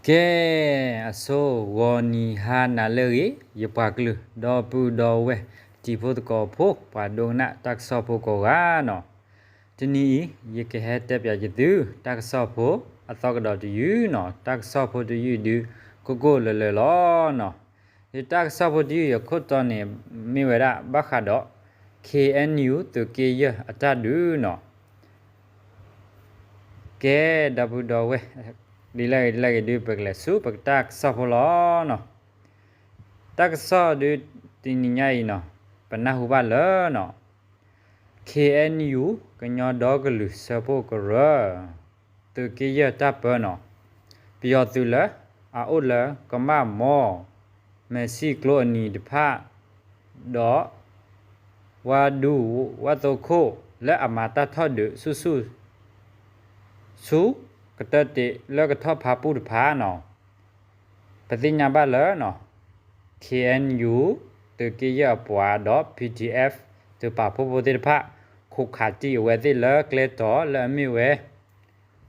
ကဲ, အဆိ ဂီၤနံၤဟါနၤလၢအဂ့ၤ, ယပှၤကလုာ် ဒီပုၢ်ဒီဝဲၢ် တံၤဖိသကိးဖိ ပှၤဒိကနၣ်တၢ်ကစီၣ်ဖိကိးဂၤနီၤ, တနံၤအံၤ ယကဟဲတဲပၠးက့ၤသု တၢ်ကစီၣ်ဖိ အသီကဒီးတယုၢ်နီၤ, တၢ်ကစီၣ်ဖိတယုၢ်ဒုး ကိၢ်ကိၢ်လၢၤလၢၤလီၤနီၤ. ယတၢ်ကစီၣ်ဖိတယုၢ် ယခိၣ်တီန့ၣ် မ့ၢ်ဝဲဒၣ် ဘၣ်ဃးဒီး ခ့ၣ်အဲၣ်ယူၣ် သုးက့ယဲၢ်အတၢ်ဒုးနီၤ. ကဲ, ဒီပုၢ်ဒီဝဲၢ် ဒ်လဲၣ်ဂ့ၤဒ်လဲၣ်ဂ့ၤဒုး ပကလဲၤဆူ ပတၢ်ကစီၣ်ဖိလီၤနီၤ. တၢ်ကစီၣ်ဒုး တနံၤညါအံၤနီၤ, ပနၢ်ဟူဘၣ်လၢနီၤ, ခ့ၣ်အဲၣ်ယူၣ် ကညီဒီကလုာ်စၢဖှိၣ်ကရၢ သုးက့ယဲၢ်တၢ်ပၢနီၤ, ပယီၤသုးလၢ အအိၣ်လၢကမၣ်မီ မဲာ်ဆံၣ်ကျိအနံၤတဖၣ် ဒီး ဝါဒူ ဝၣ်သိခိၣ် လၢအမၤတၢ်ထီၣ်ဒုးဆူၣ်ဆူၣ် ဆူ ကတၢၢ်တ့ၢ်လၢကထီၣ်ဖးပူၣ်တဖၣ်နီၤ, ပသ့ၣ်ညါဘၣ်လၢနီၤ, ခ့ၣ်အဲၣ်ယူၣ် သုးက့ယဲၢ်အပှၤဒီး ပီၣ်ထံၣ်အဲၣ် သုးပာ်ဖှိၣ်ဖိသ့ၣ်တဖၣ် ခိးခးတံၢ်အဝဲသ့ၣ်လၢကျဲတီၤလၢအမ့ၢ်ဝဲ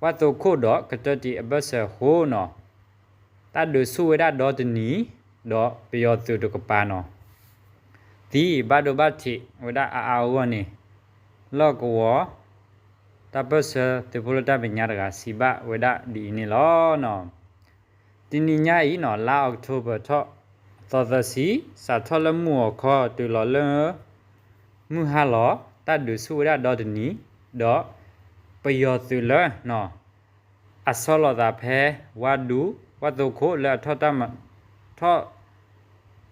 ဝၣ်သိခိၣ်ဒီးကတၢၢ်တ့ၢ်အဘၢၣ်စၢၤအဃိနီၤ, တၢ်ဒုးဆူၣ်ဝဲဒၣ်ဒီတနံၤ, ဒီးပယီၤသုးတကပၤနီၤ, သံဘၣ်ဒိဘၣ်ထံးဝဲဒၣ်အါအါဂီၢ်ဂီၢ်န့ၣ်, လီၢ်ကဝီၤ တၢ်ပၢၢ်ဆၢသုးဖိလၢတၢ်မဲာ်ညါတဂၤစံးဘၣ်ဝဲဒၣ်ဒ်အံၤန့ၣ်လီၤနီၤ. တနံၤညါအံၤနီၤ, လါအီးကထိဘၢၣ်ထီၣ် သီသၢဆံ, စးထီၣ်လၢမုၢ်ဂီၤခီတုၤလီၤလၢ မုၢ်ဟါလီၤ, တၢ်ဒုးဆူၣ်ဝဲဒၣ်ဒီတနံၤ, ဒီးပယီၤသုးလၢနီၤ, အဆီလီၤသးဖဲ ဝါဒူ ဝၣ်သိခိၣ်လၢအထီၣ် ထီၣ်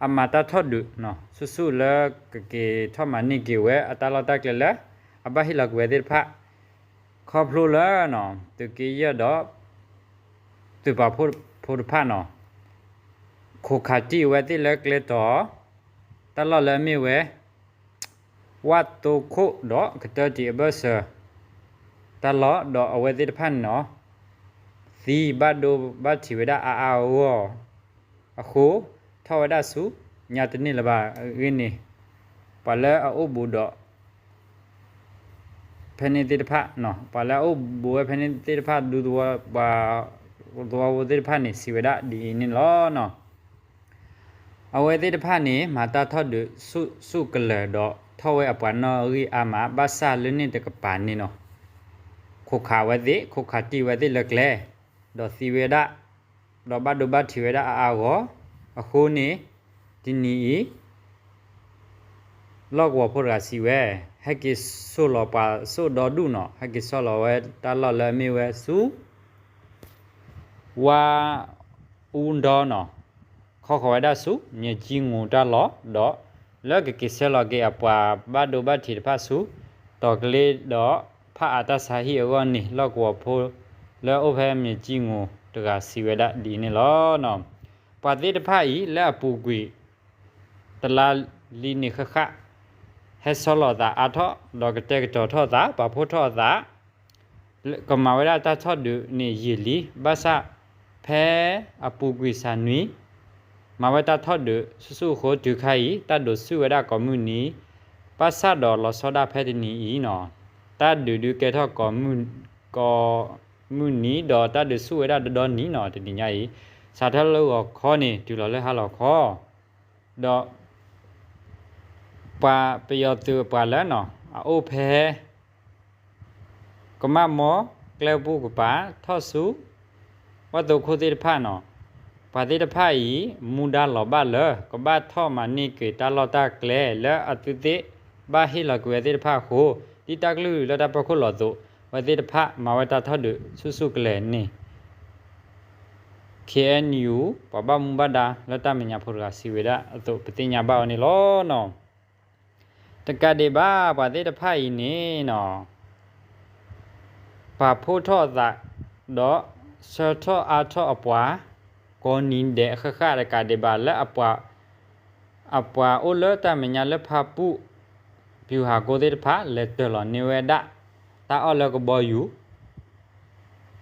အမၤတၢ်ထီၣ်ဒုးနီၤ, ဆူၣ်ဆူၣ်လၢကက့ၤထီၣ်မၤန့ၢ်က့ၤဝဲအတၢ်လီၢ်တၢ်ကျဲလၢ အဘၣ်ဟ့ၣ်လီၤက့ၤဝဲသ့ၣ်တဖၣ်, ခီဖျိလၢနီၤ, သုးက့ယဲၢ်ဒီး သုးပာ်ဖှိၣ်ဖိတဖၣ်နီၤ, ခိးခးတံၢ်အဝဲသ့ၣ်လၢကျဲတီၤ တၢ်လီၢ်လၢအမ့ၢ်ဝဲ ဝၣ်သိခိၣ်ဒီးကတၢၢ်တ့ၢ်အဘၢၣ်စၢၤ တၢ်လီၢ်ဒီးအဝဲသ့ၣ်တဖၣ်န့ၣ်နီၤ, သံဘၣ်ဒိဘၣ်ထံးဝဲဒၣ်အါအါဂီၢ်ဂီၢ်အဃိ, ထီၣ်ဝဲဒၣ်ဆူညါတန့ၢ်လၢၤဘၣ်အဂ့ၢ်န့ၣ်, ပှၤလၢအအိၣ်ဘူးဒီး ဖဲန့ၣ်သ့ၣ်တဖၣ်, ပှၤလၢအအိၣ်ဘူးဝဲဖဲန့ၣ်သ့ၣ်တဖၣ် ဒူသဝီ ပှၤသဝီဖိသ့ၣ်တဖၣ်န့ၣ် စံးဝဲဒၣ်ဒ်အံၤန့ၣ်လီၤနီၤ. အဝဲသ့ၣ်တဖၣ်န့ၣ် မၤတၢ်ထီၣ်ဒုးဆူၣ်ဆူၣ်ကလၢၤဒီး ထီၣ်ဝဲအပှၤနီၣ်ဂံၢ်အါမး ဘၣ်ဆၣ်လၢန့ၣ်တကပၤန့ၣ်နီၤ, ခိးခးဝဲသ့ၣ် ခိးခးတံၢ်ဝဲသ့ၣ်လၢကျဲ, ဒီးသံဝဲဒၣ်, ဒီးဘၣ်ဒိဘၣ်ထံးဝဲဒၣ်အါအါဂီၢ်ဂီၢ်, အဃိန့ၣ် တနံၤအံၤ လီၢ်ကဝီၤဖိတဂၤစံးဝဲ, ဟဲက့ၤဆီလီၤပှၤစိၣ်ဒီဒူၣ်နီၤ, ဟဲက့ၤဆီလီၤဝဲတၢ်လီၢ်လၢအမ့ၢ်ဝဲဆူ ဝါအူဒီနီၤ, ခီဃီၤဝဲဒၣ်ဆူ မၠဲၣ်ကၠံငိၤတၢ်လီၢ်, ဒီးလၢကက့ၤဆဲးလီၤက့ၤအပှၤဘၣ်ဒိဘၣ်ထံးတဖၣ်ဆူ တီၤကလ့ဒီး ဖးအးတၢ်ဆါဟံၣ်အဂီၢ်န့ၣ် လီၢ်ကဝီၤဖိလၢအအိၣ်ဖဲမၠဲၣ်ကၠံငိၤတဂၤစံးဝဲဒၣ်ဒ်အံၤန့ၣ်လီၤ. ပှၤသ့ၣ်တဖၣ်အံၤ လၢအပူၤကွံာ် တလါလံန့ၣ်ဃၣ်ဃၣ်, ဟဲဆီလီၤသးအါထီၣ် ဒီးကတဲာ်ကတီၤထီၣ်သး ပာ်ဖှိၣ်ထီၣ်အသး ကမၤဝဲဒၣ်တၢ်ထီၣ်ဒုးန့ၣ်ယံာ်လံ, ဘၣ်ဆၣ်ဖဲအပူၤကွံာ်စှၤနွံ မၤဝဲတၢ်ထီၣ်ဒုးဆူၣ်ဆူၣ်အဃိ တုၤခါအံၤ တၢ်ဒုးဆူၣ်ဝဲဒၣ်ကိးမုၢ်နံၤ, ဘၣ်ဆၣ်ဒီးလီၤဆီဒၣ်ဖဲတနံၤအံၤနီၤ, တၢ်ဒုးဒုးကဲထီၣ်ကိးမုၢ်နံၤ ဒီးတၢ်ဒုးဆူၣ်ဝဲဒၣ်ဒီဒီနံၤနီၤ တနံၤညါအံၤ, စးထီၣ်လၢဂီၤခီန့ၣ် တုၤလီၤလၢဟါလီၤခီ ဒီး ပှၤပယီၤသုးအပှၤလၢနီၤ အအိၣ်ဖဲ ကမၣ်မီ ကျဲပူၤကပၤ ထီၣ်ဆူ ဝၣ်သိခိၣ်သ့ၣ်တဖၣ်နီၤ, ပှၤသ့ၣ်တဖၣ်အံၤ မူဒါလီၤဘၣ်လၢ ကဘၣ်ထီၣ်မၤန့ၢ်က့ၤတၢ်လီၢ်တၢ်ကျဲလၢအသုးသ့ၣ် ဘၣ်ဟ့ၣ်လီၤက့ၤဝဲသ့ၣ်တဖၣ်အဃိ, ဒ်တၢ်ကလုၢ်လၢတၢ်ပၢၢ်ခိၣ်လီၤအသိး အဝဲသ့ၣ်တဖၣ်မၤဝဲတၢ်ထီၣ်ဒုးဆူၣ်ဆူၣ်ကလဲာ်န့ၣ် ခ့ၣ်အဲၣ်ယူၣ် ပှၤဘၣ်မူဘၣ်ဒါလၢတၢ်မဲာ်ညါဖိတဂၤစံးဝဲဒၣ်အသိး ပသ့ၣ်ညါဘၣ်အီၤန့ၣ်လီၤနီၤ. တကးဒံးဘၣ် ပှၤသ့ၣ်တဖၣ်အံၤန့ၣ်နီၤ ပာ်ဖှိၣ်ထီၣ်အသး ဒီးဆှၢထီၣ်အါထီၣ်အပှၤ ကိးနံၤဒဲးဃၣ်ဃၣ်တကးဒံးဘၣ် လၢအပှၤ အပှၤအိၣ်လၢတၢ်မဲာ်ညါလၢဖၣ်ပူၣ် ပျူၤဟးကိသ့ၣ်တဖၣ် လဲၤတၢၢ်လီၤန့ၢ်ဝဲဒၣ် တၢ်အီၣ်လၢကဘီယူၤ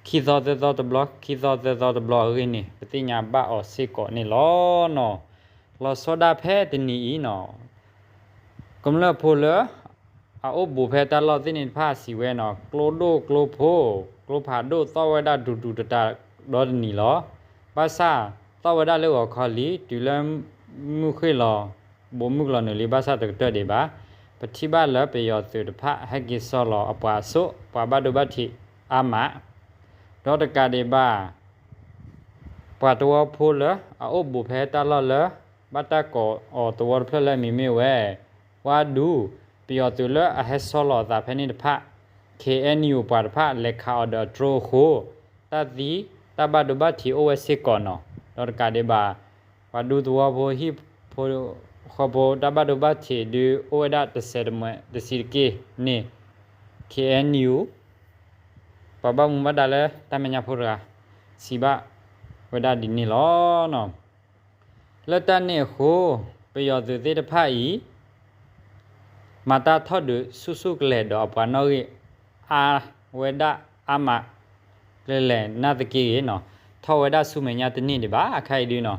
ခံသီသၢသီတဘျီ ခံသီသၢသီတဘျီအဂ့ၢ်န့ၣ် ပသ့ၣ်ညါဘၣ်အီၤစ့ၢ်ကီးန့ၣ်လီၤနီၤ. လီၤဆီဒၣ်ဖဲတနံၤအံၤနီၤ ကမျၢၢ်ဖိလၢ အအိၣ်ဘူးဖဲတၢ်လီၢ်သ့ၣ်န့ၣ်တဖၣ်စံးဝဲနီၤ ကျိဒိၣ်ကျိဖိ ကျိဖးဒိၣ်သီၣ်ဝဲဒၣ်တူၤတူၤတတးဒီတနံၤလီၤ. ဘၣ်ဆၣ်သီၣ်ဝဲဒၣ်လၢဂီၤခီလံ တုၤလၢမုၢ်ဃ့ၢ်လီၤ ဘိးမုၢ်ကလီၤနုာ်လံ ဘၣ်ဆၣ်တကတၢၢ်ဒံးဘၣ်. ပထံၣ်ဘၣ်လၢပယီၤသုးတဖၣ် ဟဲက့ၤဆီလီၤအပှၤအစိၣ် ပှၤဘၣ်ဒိဘၣ်ထံးအါမး ဒီးတကးဒံးဘၣ် ပှၤသဝီဖိလၢအအိၣ်ဘူးဖဲတၢ်လီၢ်လၢ ဘၣ်တၢ်ကိးအီၤသဝီတဖျၢၣ်လၢအမံၤမ့ၢ်ဝဲ ဝါဒူ ပယီၤသုးလၢအဟဲဆီလီၤအသးဖဲန့ၣ်တဖၣ် ခ့ၣ်အဲၣ်ယူၣ် ပှၤတဖၣ်လဲၤခးအီၤဒီးတြိအဃိ တၢ်သံ တၢ်ဘၣ်ဒိဘၣ်ထံးအိၣ်ဝဲစ့ၢ်ကီးနီၤ ဒီးတကးဒံးဘၣ် ပှၤဒူသဝီဖိဟံၣ်ဖိဃီဖိတၢ်ဘၣ်ဒိဘၣ်ထံးဒုးအိၣ်ဝဲဒၣ်တစဲးတမှဲးတဆံးတက့ၢ်န့ၣ် ခ့ၣ်အဲၣ်ယူၣ် ပှၤဘၣ်မူဘၣ်ဒါလၢတၢ်မဲာ်ညါဖိတဂၤ စံးဘၣ်ဝဲဒၣ်ဒ်န့ၣ်လီၤ. လၢတၢ်န့ၣ်အဃိ ပယီၤသုးသ့ၣ်တဖၣ်အံၤ မၤတၢ်ထီၣ်ဒုးဆူၣ်ဆူၣ်ကလဲာ်ဒီးအပှၤနီၣ်ဂံၢ်အါဝဲဒၣ်အါမး ကျဲလဲၣ်နာ်သက့ဂ့ၤနီၤ ထီၣ်ဝဲဒၣ်ဆူမဲာ်ညါတန့ၢ်ဒံးဘၣ် အခါအံၤဒုနီၤ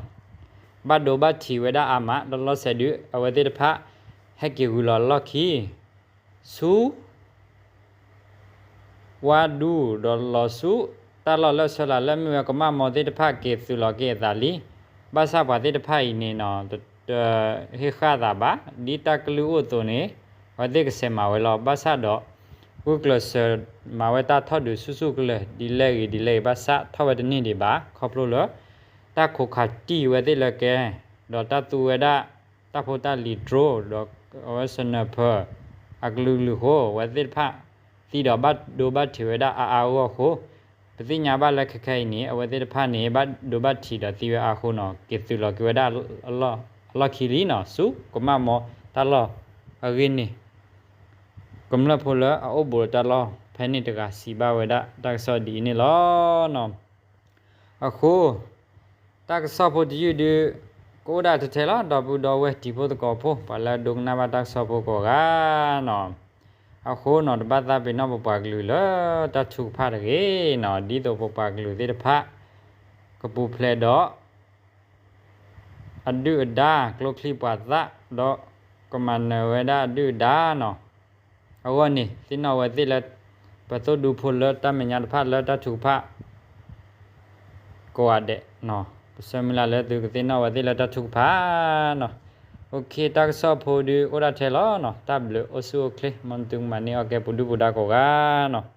ဘၣ်ဒိဘၣ်ထံးဝဲဒၣ်အါမး လီၤလီၤဆဲးဒု အဝဲသ့ၣ်တဖၣ် ဟဲက့ၤဂုာ်လီၤအလီၢ်ခံ ဆူ ဝါဒူ ဒီးလီၤဆူ တၢ်လီၢ်လၢအဆၢလၢ်လၢမ့ၢ်ဝဲကမၣ်မီၤသ့ၣ်တဖၣ်က့ၤသုးလီၤက့ၤအသးလံ. ဘၣ်ဆၣ်ပှၤသ့ၣ်တဖၣ်အံၤန့ၣ်နီၤ တဟ့ၣ်ဃာ်သးဘၣ် ဒ်တၢ်ကလုၢ်အိၣ်အသိးန့ၣ် အဝဲသ့ၣ်ကဆဲးမၤဝဲလီၤ. ဘၣ်ဆၣ်ဒီး ဂုာ်ကျဲးစၢးမၤဝဲတၢ်ထီၣ်ဒုးဆူၣ်ဆူၣ်ကလဲာ်ဒ်လဲၣ်ဂ့ၤဒ်လဲၣ်ဂ့ၤ ဘၣ်ဆၣ်ထီၣ်ဝဲတန့ၢ်ဒံးဘၣ် ခီဖျိလၢ တၢ်ခိးခးတံၢ်ဝဲသ့ၣ်လၢကဲ ဒီးတၢ်သူဝဲဒၣ် တၢ်ဖိတၢ်လံၤ drone ဒီးအဝဲ sniper အကလုာ်ကလုာ်အဃိ အဝဲသ့ၣ်တဖၣ် သံဒီးဘၣ်ဒိဘၣ်ထံးဝဲဒၣ်အါအါဂီၢ်ဂီၢ်အဃိ ပသ့ၣ်ညါဘၣ်လၢခဲခဲအံၤန့ၣ် အဝဲသ့ၣ်တဖၣ်န့ၣ် ဘၣ်ဒိဘၣ်ထံးဒီးသံဝဲအါအဃိနီၤ က့ၤသုးလီၤက့ၤဝဲဒၣ်အလီၢ်ခံလံနီၤ ဆူကမၣ်မီၤတၢ်လီၢ်အဂ့ၢ်န့ၣ် ကမျၢၢ်ဖိလၢအအိၣ်ဘူးလၢတၢ်လီၢ်ဖဲန့ၣ်တဂၤစံးဘၣ်ဝဲဒၣ်တၢ်ကစီၣ်ဒ်အံၤန့ၣ်လီၤ. အဃိ တၢ်ကစီၣ်ဖိတယုၢ်ဒု ကအိၣ်ဒၣ်ထဲထဲလီၤ ဒီပုၢ်ဒီဝဲၢ်တံၤဖိသကိးဖိ ပှၤလၢအဒိကနၣ်ဘၣ်တၢ်ကစီၣ်ဖိကိးဂၤနီၤ အဃိနီၤ တဘၣ်သးပ့ၤနီၣ်ပပှၤကလုာ်လၢတၢ်ထုကဖၣ်တဂ့ၤနီၤ ဒ်သိးပပှၤကလုာ်သ့ၣ်တဖၣ် ကပူၤဖျဲးဒီး အဒုၣ်အဒါ ကျိချံပှၤသၣ် ဒီးကမၤနၢၤဝဲဒၣ်အဒုၣ်အဒါနီၤ အဂီၢ်န့ၣ် သ့ၣ်နီၣ်ဝဲသ့ၣ်လၢ ပသိၣ်ဒူဖိလၢတၢ်မဲာ်ညါတဖၣ်လၢတၢ်ထုကဖၣ် ကိးဂၤဒဲးနီၤ ပဆၢမုၢ်လၢ်လၢသုကသ့ၣ်နီၣ်ဝဲသ့ၣ်လၢတၢ်ထုကဖၣ်နီၤ OK တၢ်ကစီၣ်ဖိဒုအိၣ်ဒၣ်ထဲလီၤနီၤ တၢ်ဘျုးအိၣ်ဆူၣ်အိၣ်ချ့ မ်သုကမၤန့ၢ်အီၣ်ကဲပူၤဒုၣ်ပူၤဒါကိးဂၤနီၤ